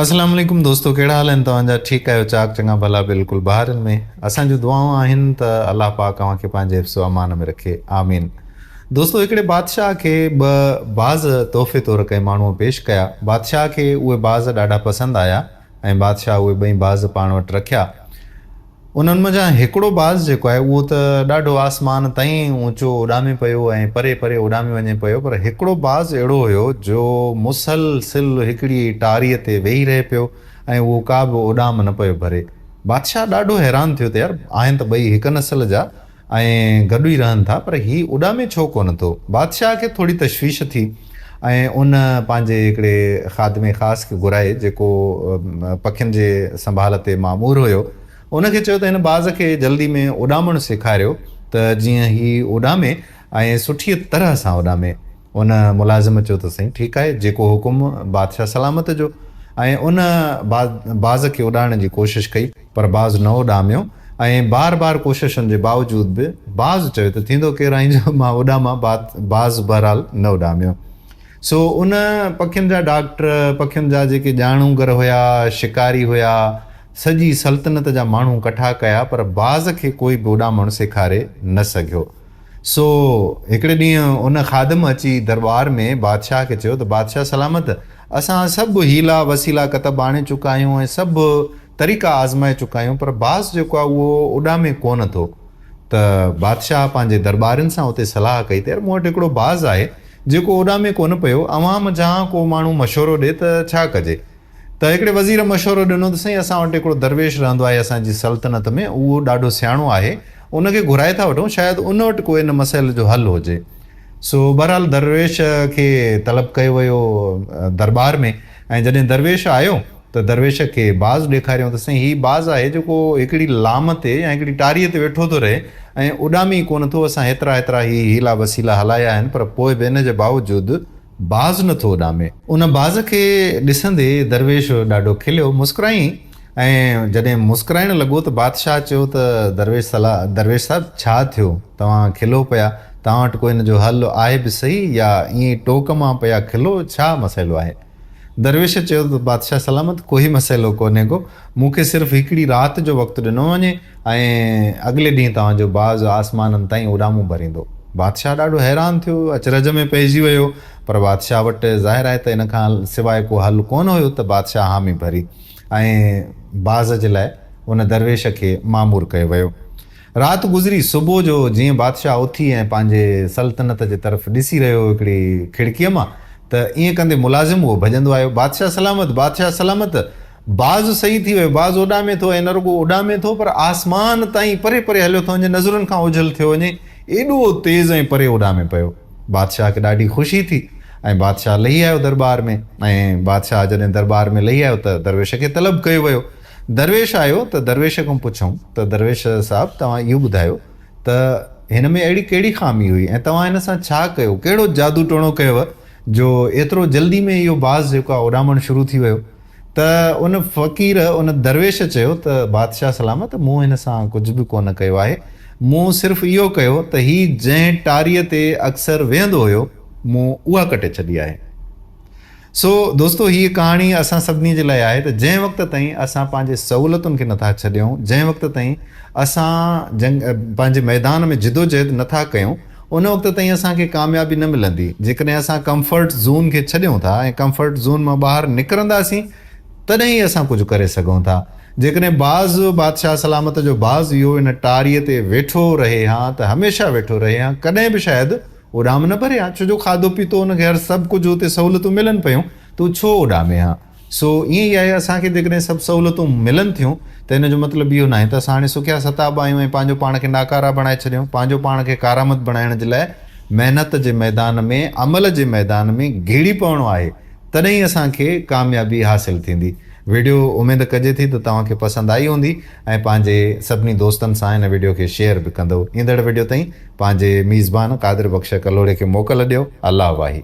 اسلام عليڪم دوستو ڪهڙا حال آهن توهان جا ٺيڪ آهيو چاڪ چڱا ڀلا بلڪل بهارن ۾ اسان جون دعائون آهن ته الله پاڪ اوهان کي پنهنجي حفظ و امان ۾ رکي آمين دوستو هڪڙي بادشاهه کي ٻه باز تحفي طور ڪنهن ماڻهوء پيش ڪيا بادشاهه کي اهي باز ڏاڍا پسند آيا ۽ بادشاهه اهي ٻئي باز پاڻ وٽ رکيا انهن منجهان هڪڙو باز جيڪو آهي اهو ته ڏاڍو آسمان تائين اوچو اڏامي پيو ۽ پري پري اڏامي وڃي پيو پر هڪڙو باز اهڙو هيو جو مسلسل هڪڙي ئي ٽاريء تي ويهي رهي پيو ۽ اهو ڪا به اڏام نه پيو ڀري. بادشاهه ڏاڍو حيران ٿيو ته يار آهن ته ٻئي هڪ نسل جا ۽ گڏ ئي رهن ٿا پر هي اڏامي ڇو ڪونه ٿو؟ بادشاهه کي ٿوري تشويش ٿي ۽ ان پنهنجي هڪڙي خادم خاص کي گهرائي جيڪو پکين جي سنڀال تي مامور هيو ان کي چيو ته هن باز کي جلدي ۾ اڏامڻ سيکاريو ته جيئن هي اڏامي ۽ سٺيء طرح سان اڏامي. ان ملازم چيو ته سائين ٺيڪ آهي جيڪو حڪم بادشاهه سلامت جو ۽ ان باز کي اڏائڻ جي ڪوشش ڪئي پر باز نه اڏاميو ۽ بار بار ڪوششن جي باوجود به باز چيو ته ٿيندو ڪير آهين جو مان اڏامان باز بهرحال نه اڏاميو سو ان پکين جا ڊاڪٽر پکين جا جيڪي ڄاڻوگر هيا شڪاري هيا سڄي سلطنت جا ماڻهو ڪٺا ڪيا پر باز کي ڪوئي به اڏامڻ سيکاري نه سگهيو. سو هڪڙي ڏينهن ان خادم اچي درٻار ۾ بادشاهه کي چيو ته بادشاهه سلامت! اسان سڀ حيلا وسيلا ڪتب آڻي چڪا آهيون ۽ سڀ طريقا آزمائي چڪا آهيون پر باز جيڪو آهي اهو اڏامي ڪونه ٿو. ته بادشاهه پنهنجي درٻارين سان اتي صلاح ڪئي ته يار مون وٽ هڪڙو باز آهي جيڪو اڏامي ڪونه پيو، اوهان منجهان ڪو ماڻهو مشورو ڏي ته ڇا ڪجي؟ ته هڪڙي وزير مشورو ڏنو ته سائين اسان وٽ هڪڙو درويش رهندو آهي اسان جي سلطنت ۾ اهو ڏاڍو سياڻو آهي ان کي گهرائي ٿا وٺون شايد ان وٽ ڪو ان مسئلي جو حل هجي. سو بهرحال درويش کي طلب ڪيو ويو درٻار ۾ ۽ جڏهن درويش آيو ته درويش کي باز ڏيکاريائون ته سائين هي باز آهي جيڪو هڪڙي لام تي يا هڪڙي ٽاريء تي ويٺو ٿو رهي ۽ اڏامي ئي ڪونه ٿو اسان هيترا هيترا هي حيلا وسيلا هلايا آهن پر پوء به ان جي باوجود باز نه ٿو اڏامي. ان باز کي ڏسندي درويش ڏاڍو کليو، مسڪرايائين ۽ جڏهن مسڪرائڻ لڳو ته بادشاهه چيو ته درويش صلاح درويش صاحب ڇا ٿيو توهان کلو پيا، توهان وٽ ڪو ان جو حل آهي به سهي يا ائين ئي ٽوڪ مان پيا کلو، ڇا مسئلو آهي؟ درويش چيو ته بادشاهه سلامت ڪوئي مسئلو ڪونهي ڪو، مون کي صرف هڪڙي رات جو وقت ڏنو وڃي ۽ اڳلي ڏينهن توهان جو باز آسمانن تائين اڏامون ڀريندو. بادشاهه ڏاڍو حيران ٿيو، اچرج ۾ پئجي ويو، پر بادشاهه وٽ ظاهر آهي ته ان کان سواء ڪو حل ڪونه هيو ته بادشاهه حامي ڀري ۽ باز جي لاء ان درويش کي مامور ڪيو ويو. رات گذري، صبح جو جيئن بادشاهه اٿي ۽ پنهنجي سلطنت جي طرف ڏسي رهيو هو هڪڙي کڙڪيء مان ته ائين ڪندي ملازم اهو ڀڄندو آيو، بادشاهه سلامت! بادشاهه سلامت! باز صحيح ٿي ويو، باز اڏامي ٿو ۽ نه رڳو اڏامي ٿو پر آسمان تائين پري پري هليو ٿو وڃي، نظرن کان اوجهل ٿيو وڃي، ايڏو تيز ۽ پري اڏامي پيو. بادشاهه کي ڏاڍي خوشي ٿي ۽ بادشاهه لهي آيو درٻار ۾ ۽ بادشاهه جڏهن درٻار ۾ لهي آيو ته درويش کي طلب ڪيو ويو. درويش آيو ته درويش کان پڇيائون ته درويش صاحب توهان اهو ٻڌايو ته هن ۾ اهڙي ڪهڙي خامي هئي ۽ توهان هن سان ڇا ڪيو، ڪهڙو جادو ٽوڻو ڪيو جو ايترو جلدي ۾ اهو باز جيڪو آهي اڏامڻ شروع ٿي ويو. ته ان فقير، ان درويش چيو ته بادشاهه سلامت مون هن سان ڪجهه به ڪونه ڪيو آهي، مون صرف اهو ڪيو ته هي جنهن ٽاريء تي اڪثر ويهندو هيو، مون اها ڪٽي ڇڏي آهي. سو دوستو هيء ڪهاڻي اسان سڀني جي لاء آهي ته جنهن وقت تائين اسان پنهنجي سهولتن کي نٿا ڇڏيون، جنهن وقت تائين اسان جنگ پنهنجي ميدان ۾ جدوجهد نٿا ڪيون، ان وقت تائين اسان کي ڪاميابي نه ملندي. جيڪڏهن اسان ڪمفرٽ زون کي ڇڏيون ٿا ۽ ڪمفرٽ زون مان ٻاهر نڪرنداسين تڏهن ئي اسان ڪجهه ڪري سگهون ٿا. جيڪڏهن باز بادشاهه سلامت جو باز اهو ان ٽاريء تي ويٺو رهي هان ته هميشه ويٺو رهي هان ڪڏهن به شايد اڏام نه ڀري ها ڇو جو کاڌو پيتو ان کي هر سڀ ڪجهه اتي سهولتون ملن پيون ته هو ڇو اڏامي ها. سو ائين ئي آهي اسان کي جيڪڏهن سڀ سهولتون ملن ٿيون ته ان جو مطلب اهو ناهي ته اسان هاڻي سکيا ستاب آهيون ۽ پنهنجو پاڻ کي ناڪارا بڻائي ڇڏيون. پنهنجو پاڻ کي ڪارآمد بڻائڻ جي لاء محنت جي ميدان ۾ عمل جي ميدان ۾ گهڙي پوڻو آهي تڏهن ئي اسان کي ڪاميابي حاصل ٿيندي. ويڊيو اميد ڪجي ٿي ته توهان کي پسند آئي هوندي ۽ پنهنجي سڀني دوستن سان هن ويڊيو کي شيئر به ڪندؤ. ايندڙ ويڊيو تائين پنهنجي ميزبان قادر بخش ڪلهوڙي کي موڪل ڏيو. الله واهي.